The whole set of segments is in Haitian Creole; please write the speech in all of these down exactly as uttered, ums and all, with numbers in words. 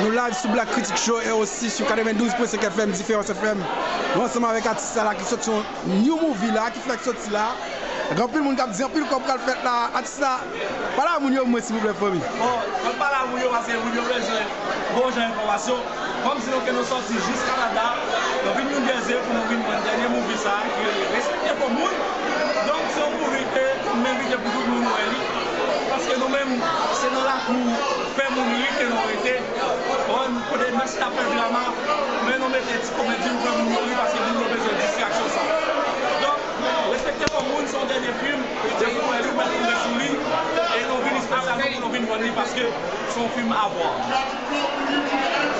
Nou live sou Black Critic Show e osi sou katrevendouz pwen senk F M Diferans F M. Nou ansanm avèk atis sa la ki soti yon new movie la, ki fèk soti la. Gen anpil moun k ap di anpil kòb pral fèt la. Atis la, pale a moun yo mwen, silvouplè, fanmi. Bon, mwen pale a moun yo paske moun yo bezwen bon jan enfòmasyon. Kòm si nou ke nou sòti jis Kanada, nou vin New Jersey pou nou vin wè dènye movie sa a ki rele Respekte Fò Moun. Donk, se yon movie ke m envite pou tout moun wè li. Paske nou menm, se nan lakou fè moun ri ke nou rete. Bon, kote machin ap fè drama, men nou mete ti komedi pou fè moun yo ri paske moun yo bezwen distraksyon sa. Donk, Respekte Fò Moun se yon dènye fim, se pou wè li, ou mèt tonbe sou li, e nou vin espesyalman pou nou vin wè li paske se yon fim a vwa.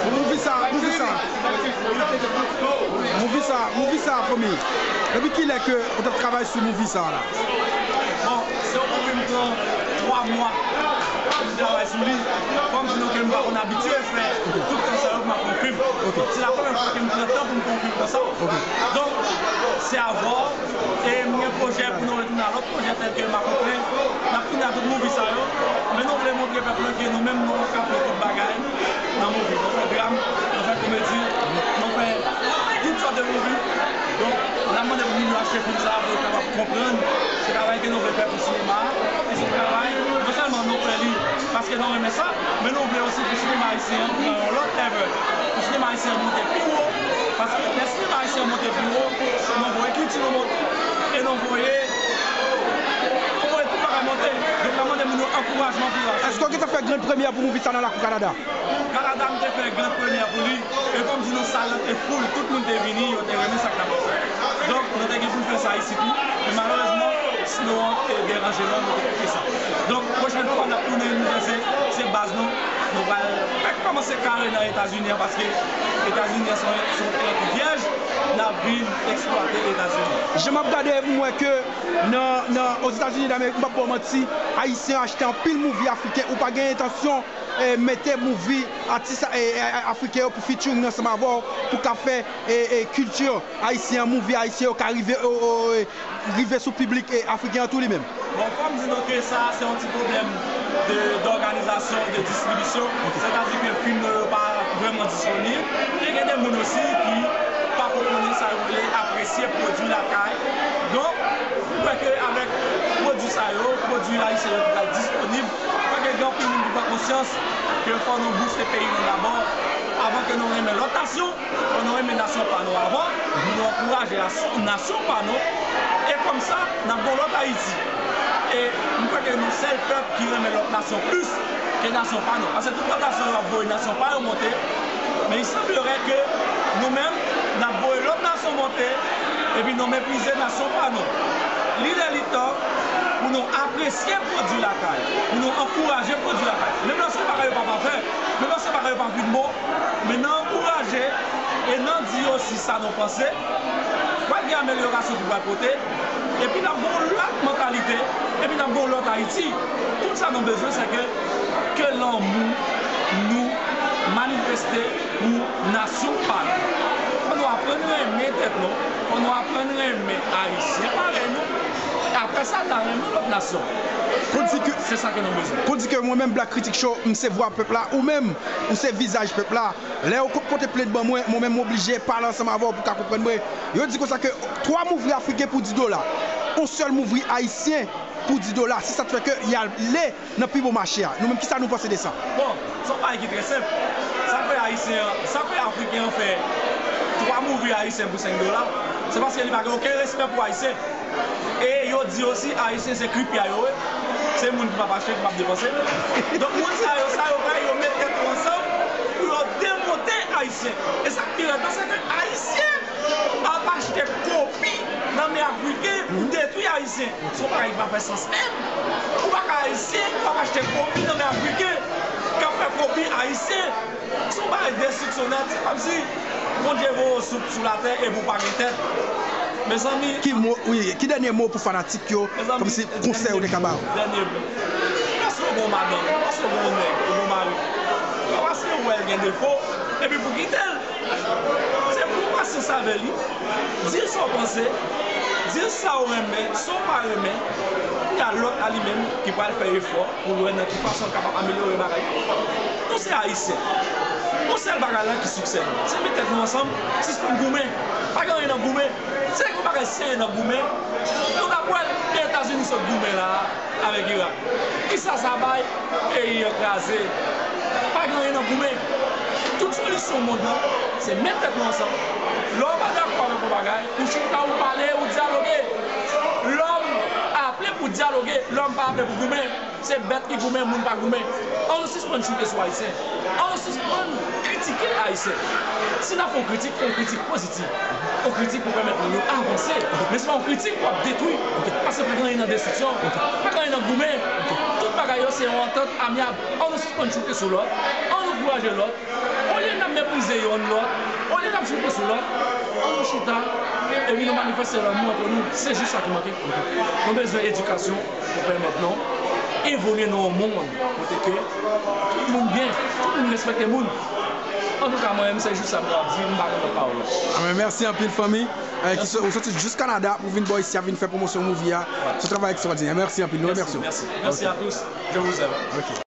Bon, movie sa, movie sa. Movie sa, movie sa, fanmi. Depi kilè ke ou t ap travay sou movie sa la? Bon, se yon movie m pran twa mwa pou m travay sou li. Kòm di nou ke m pa konn abitye fè tout tan sa yo pou m ap fè yon fim. Se la premyè fwa ke m pran tan pou m fè yon fim konsa. Donk, se a vwa. E m gen pwojè pou nou retounen a lòt pwojè tèl ke Makoutlen. N ap tounen a tout movie sa yo. Men nou vle montre pèp la ke nou menm nou ka fè tout bagay nan movie. Nou fè dram, nou fè komedi, nou fè tout sòt de movie. Donk, n ap mande pou moun yo achte fim sa a pou yo kapab konprann se travay ke nou vle fè pou sinema a. E se yon travay, non sèlman nou fè li paske nou renmen sa, men nou vle osi pou sinema ayisyen an pran yon lòt level. Pou sinema ayisyen an monte pi wo, paske lè sinema ayisyen an monte pi wo, nou voye kilti nou monte, e nou voye, nou voye tout bagay monte. Donk, n ap mande moun yo ankourajman pou yo achte. Èske w gentan fè grand premyè pou movie sa nan lakou Kanada? Kanada, m te fè grand premyè pou li, e kòm di nou, sal lan te full, tout moun te vini, yo te renmen sa k t ap pase. Donk, nou te gen pou n fè sa isit tou, men malerezman, sno an te deranje nou, nou te kite sa. Donk, pwochèn fwa n ap tounen New Jersey, se baz nou, nou pral fèk kòmanse kare nan Etazini an, paske Etazini an se yon, se yon teren ki vyèj, n ap vin eksplwate Etazini. Jan m ap gade, m wè ke nan, nan Ozetazini Damerik, m p ap ba w manti, Ayisyen achte anpil movie afriken, ou pa gen entansyon e, mete movie atis e, e, afriken yo pou featuring ansanm avè w, pou ka fè e, e, kilti ayisyen an, movie ayisyen yo ka rive, o, o, e, rive sou piblik e, afriken an tou li menm? Bon, fò m di nou ke sa a se yon ti pwoblèm de, dòganizasyon, de distribisyon. Sètadi ke fim nou yo pa vrèman disponib. E gen de moun osi ki pa ko konnen sa yo rele apresye pwodui lakay. Donk, m kwè ke avèk pwodui sa yo, pwodui ayisyen yo ki pral disponib, fò ke gen anpil moun ki pran konsyans ke fò nou bouste peyi nou dabò, avan ke nou renmen lòt nasyon, fò nou renmen nasyon pa nou avan, pou nou ankouraje as-, nasyon pa nou, e kòmsa, n ap gen yon lòt Ayiti. E m kwè ke nou sèl pèp ki renmen lòt nasyon plis ke nasyon pa nou. Paske tout lòt nasyon yo ap voye nasyon pa yo monte, men il semblerait que nou menm, n ap voye lòt nasyon monte, epi nou meprize nasyon pa nou. Li lè li tan pou nou apresye pwodui lakay, pou nou ankouraje pwodui lakay. Menm lè se bagay yo pa pafè, menm lè se bagay yo pa fin bon, men n ankouraje e n di yo si sa nou panse. Pral gen amelyorasyon ki pral pote, epi n ap gen yon lòt mantalite, epi n ap gen yon lòt Ayiti. Tout sa nou bezwen, se ke, ke lanmou nou manifeste pou nasyon pa nou. Fò nou aprann renmen tèt nou, fò nou aprann renmen Ayisyen parèy nou. E apre sa, n a renmen lòt nasyon. Pou di ke, se sa ke nou bezwen. Pou di ke mwen menm, Black Critic Show, m se vwa pèp la, ou menm, ou se vizaj pèp la. Lè yo ko-, pote plent ban mwen, mwen menm m oblije pale ansanm avè w pou w ka konprann mwen. Yo di konsa ke twa mouvri afriken pou dis dola, yon sèl mouvri ayisyen pou dis dola. Se sa k fè ke y ale nan pi bon mache a. Nou menm, kisa nou panse de sa? Bon, se yon bagay ki trè senp. Sa k fè ayisyen an, sa k fè afriken an fè twa mouvri ayisyen pou senk dola, se paske li pa gen okenn respè pou ayisyen. E yo di osi, Ayisyen se kripya yo ye. Se moun ki p ap achte, ki p ap depanse. Donk, moun sa yo, sa yo fè, yo met tèt yo ansanm pou yo demonte Ayisyen. E sa k pi rèd la, se ke Ayisyen ap achte kopi nan men Afriken pou detwi Ayisyen. Se yon bagay ki pa fè sans menm. Ou pa ka Ayisyen, ou p ap achte kopi nan men Afriken k ap fè kopi Ayisyen. Se yon bagay destriksyonèl, se kòmsi Bondye voye w sou, sou latè epi w pa gen tèt. Mezanmi. Ki mo, wi, ki dènye mo pou fanatik yo, mezanmi, kòmsi konsèy ou te ka ba yo? Dènye mo. Paske w gen yon madanm, paske w gen yon nèg, ou gen yon mari, pa paske w wè l gen defo, epi pou kite l. Se pou w pasyans avè li, di l sa w panse, di l sa w renmen, sa w pa renmen, kounye a lòt la li menm ki pral fè efò pou l wè nan ki fason l kapab amelyore bagay yo. Nou se Ayisyen. Sèl bagay la ki siksè nou, se met tèt nou ansanm, sispann goumen. Pa gen anyen nan goumen. Se yon bagay serye nan goumen. Nou t ap wè l, men Etazini sot goumen la avèk Irak. Kisa sa bay? Peyi an kraze. Pa gen anyen nan goumen. Tout solisyon mond lan, se met tèt nou ansanm. Lè w pa dakò avèk yon bagay, ou chita, ou pale, ou dyaloge. Lòm aple pou dyaloge, lòm pa aple pou goumen. Se bèt ki goumen, moun pa goumen. An nou sispann choute sou Ayisyen. An nou sispann kritike Ayisyen. Si n ap fè yon kritik, fè yon kritik pozitif. Yon kritik pou pèmèt moun yo avanse. Men se pa yon kritik pou ap detwi. Paske pa gen anyen nan destriksyon. Pa gen anyen nan goumen. Tout bagay yo se yon antant amyab. An nou sispann choute sou lòt. An nou ankouraje lòt. Olye n ap meprize yonn lòt, olye n ap choute sou lòt, an nou chita epi nou manifeste lanmou antre nou. Se jis sa ki manke. Nou bezwen edikasyon pou pèmèt nou evolye nan yon mond kote ke tout moun byen, tout moun respekte moun. Antouka, mwen menm, se jis sa m kapab di, m pa gen lòt pawòl. Anben, mèsi anpil, fanmi. Eh, ki so-, ou soti jis Kanada pou vin bò isi a, vin fè pwomosyon movie a. Se yon travay ekstwòdinè. Mèsi anpil. Nou remèsye w. Mèsi, mèsi. Mèsi a tous. Je vous aime. Ok.